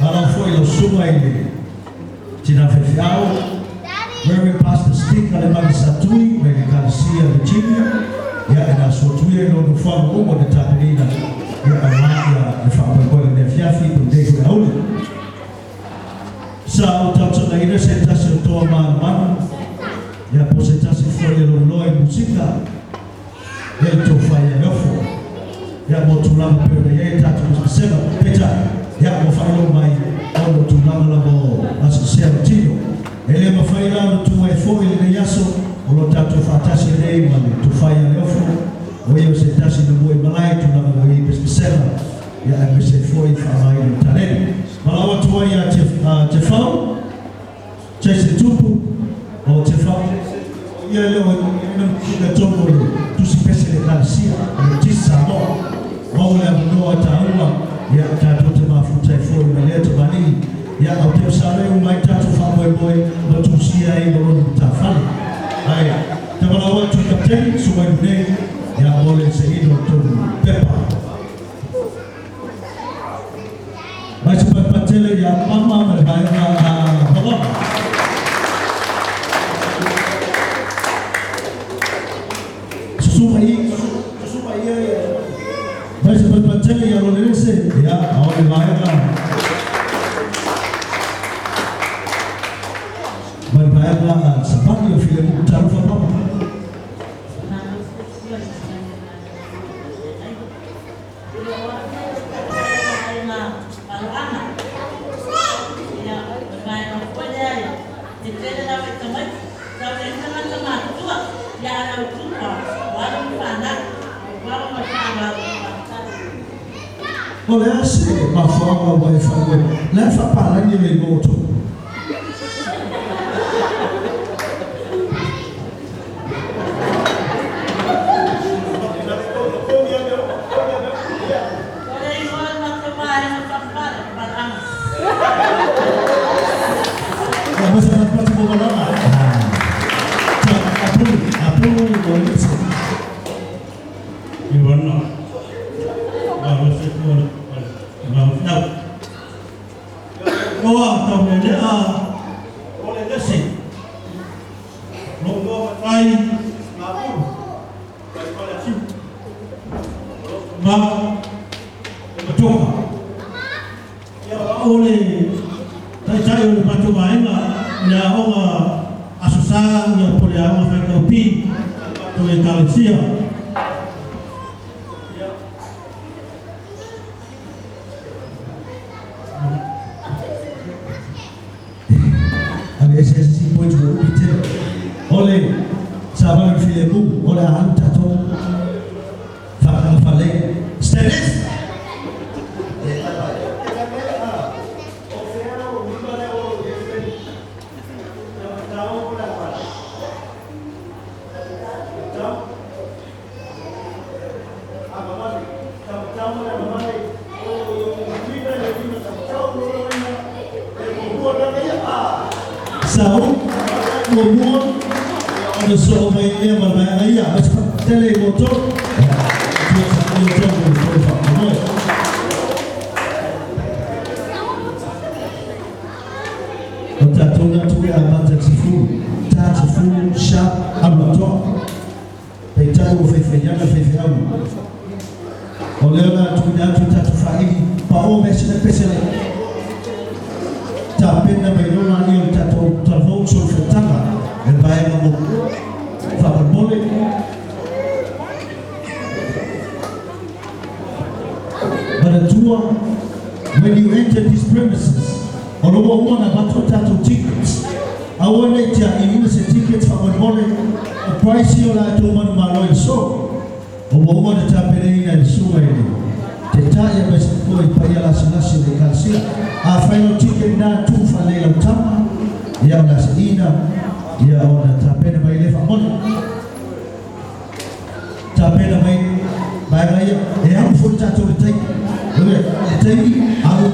Malo foi lau susuga i le tina faifeau, Reverend Pastor Stick Alemani Satui mai le Ekalesia Virginia, ia e na soatuia i lou nofoaga ua uma ona tapenaina ia aua ia le faamoemoe o lenei afiafi po o lenei foi aoauli. Sa ou talosagaina se tasi o toa manumanu ia po o se tasi foi e louloa i musika ia le tofa ia Leofo ia mo tulaga pei ona i ai le tatou pesepesega. Peitai, ia ua faailoa mai ona o tulaga lava o gasegase o tino. E le mafai la ona tu ai foi i lenei aso o lo o tatou faatasi ai nei ma le tofa ia Leofo, o ia o se tasi na mua i malae i tulaga ua i ai pesepesega ia aemaise ai foi le faaaogaina o taleni. Valaau atu ai ia Tefau. Jason Tupu, o Tefau Jason, o ia lea o ia na tuuina tonu o le tusi pese i le Ekalesia o le Metotisi Samoa. Maua le avanoa taua, ia, tatou te mafuta ai foi ma lea tamalii, ia, ou te masalo e uma ai tatou faamoemoe ma tusia ai ma lona matafale. Ae, tamalau atu i Kapteni, Sumainu nei, ia, mo le saina o le tonu pepa. Mai se patupatele ia Mama ma le vaega a Vavava. Susu mai susu mai ia ia. Mai se patupatele ia Lolelese ia o le vaega ma le vaega a Savali o Filemu. Talofa Mama. O le a se mafuaaga ua e fai ai? Le a faapalagi le igoa o outou? Lou igoa matai Lapulu mai Faleasiu. O lou tama o Matoka. Ia o au o le taitai o le matou vaega o le aoga Aso Sa ia po o le aoga faitau pi a le matou Ekalesia. Ia. Aveese si points ua umi tele. O le savali o le filemu, o le a alu tatou faatagafale. Stennis! Saul, muamua ona soo mai lea ma le vaega ia, ma se tele i outou. Tua sa ia outou mo le tou faamoemoe. O tatou na atu e amata i le 10, ta 10 sharp alu atoa. Peitai ua faifaiaga le faifeau. O lea o le a tuuina atu le tatou faili paoa mea sina pese le tapena mai loa laia o le tatou talavou solofotaga e le vaega mo faamolemole. Manatua, when you enter these premises, o lo ua uma ona avatu a tatou tickets. Aua ne i tiaʻiina se tickets faamolemole, o price ia o la e tou manumalo i le so. O ua uma ona tapenaina e le susuga i le Taitai aemaise foi i paia lasilasi o le Ekalesia. Afai lau ticket na tuu faalelei lau tama, ia o le a saʻiina ia ona tapena mai lea faamole. Tapena mai vaega ia, e alu foi tatou i le taimi. Le taimi, alu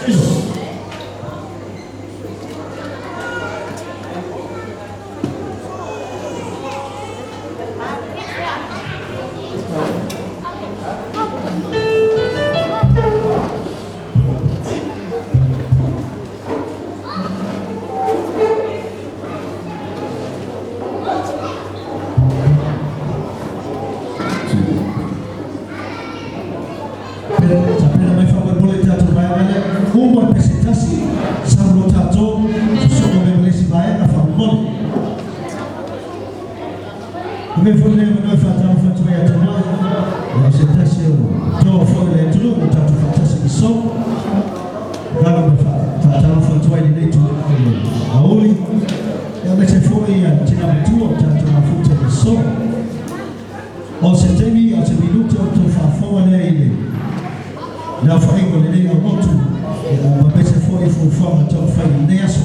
ilo. Tapena mai faamolemole le tatou vaega lea, uma le pese tasi, sau loa tatou, sosoo mai ma le isi vaega faamolemole. Avea foi lenei avanoa e faatalofa atu ai ia te oe, o se tasi o toa foi o le atunuu ua tatou faatasi i le aso. Agaga ma faatalofa atu ai i lenei itula o le aoauli, aemaise foi le tina matua o tatou mafuta i le aso. O se taimi, o se minute ona outou faafofoga lea i le le aofaiga o lenei aumotu, aemaise foi o fuafuaga taumafai i lenei aso.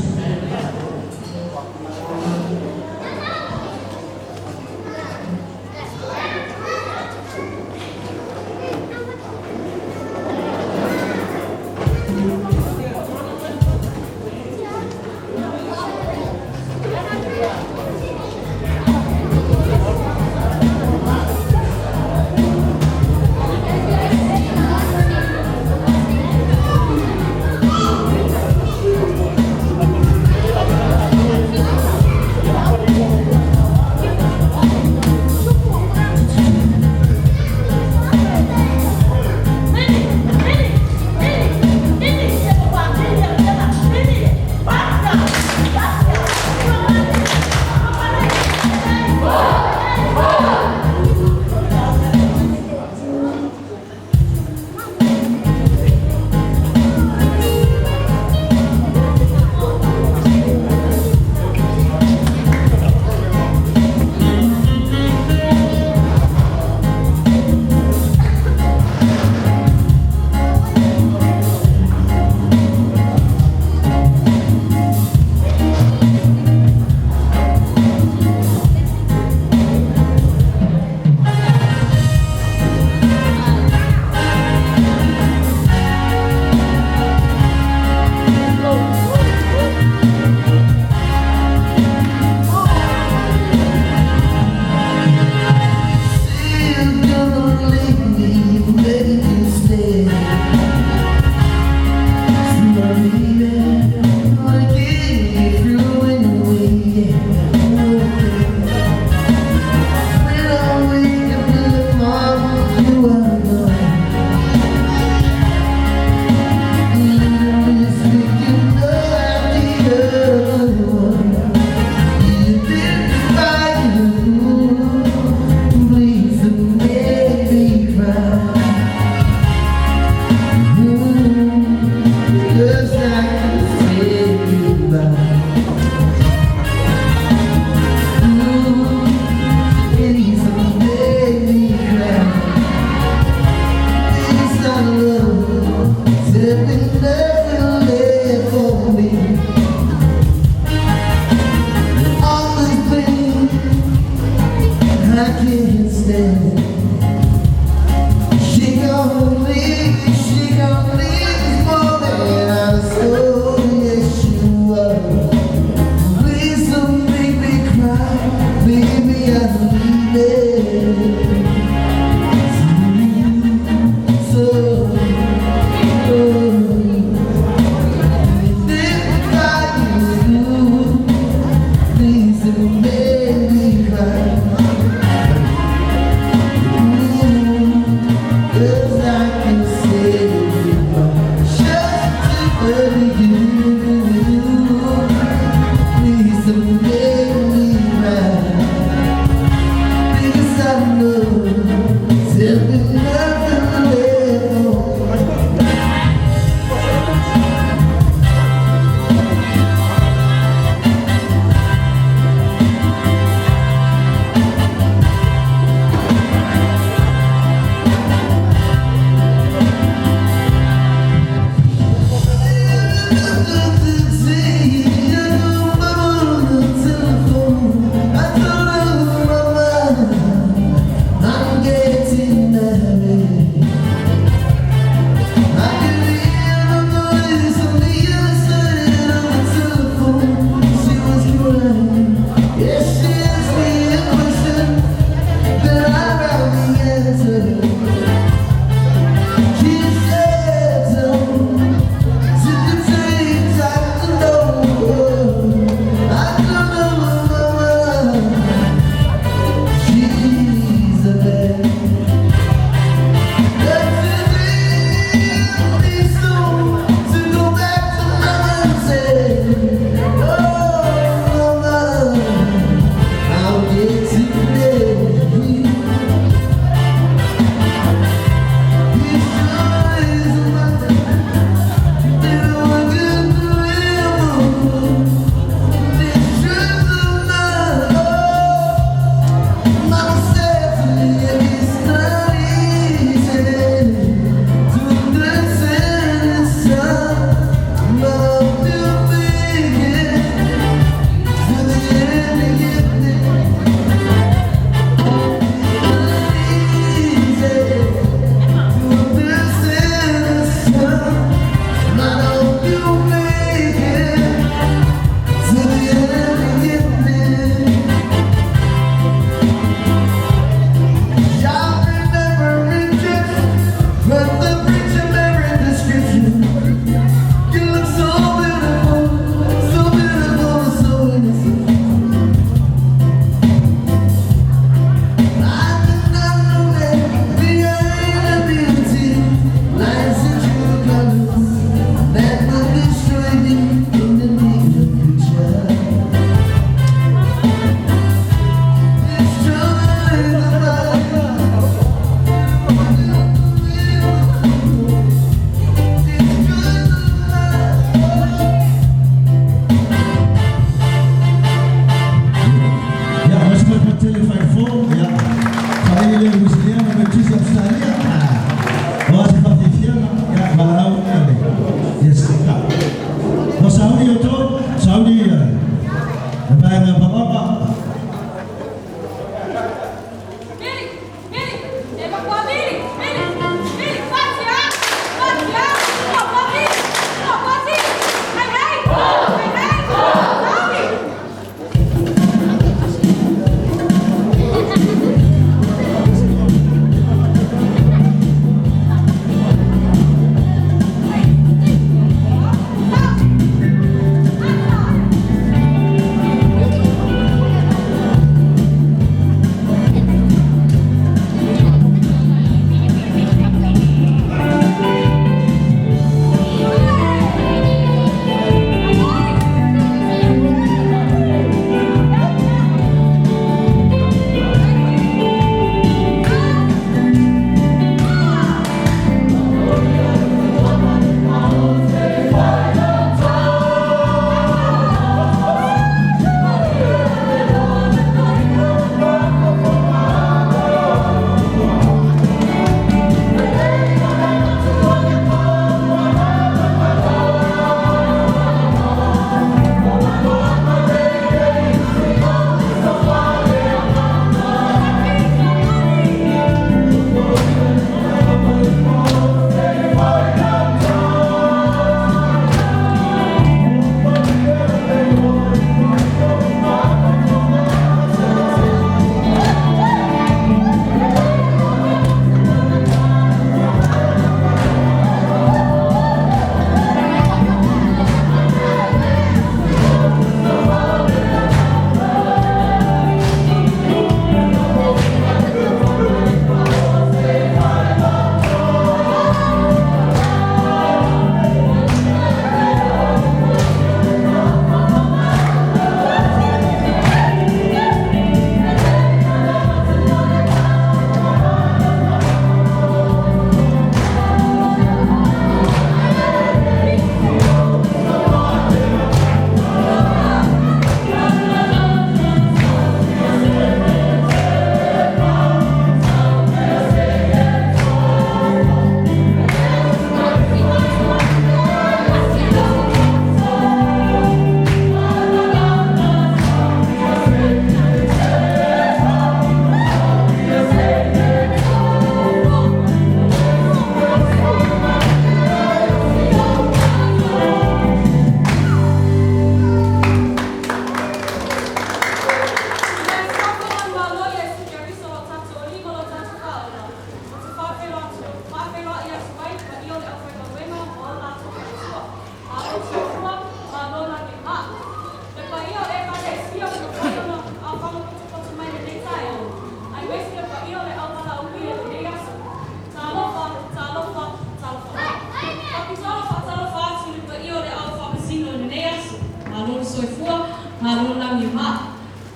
Malo le lagi e maa.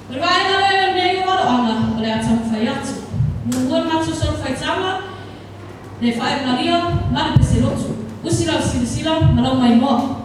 O le vaega lea lenei o aloaga o le a taumafai atu. Muamua le matou solo faitaga, le faaiugalia ma le peselotu. Usi lau silasila ma lau maimoa.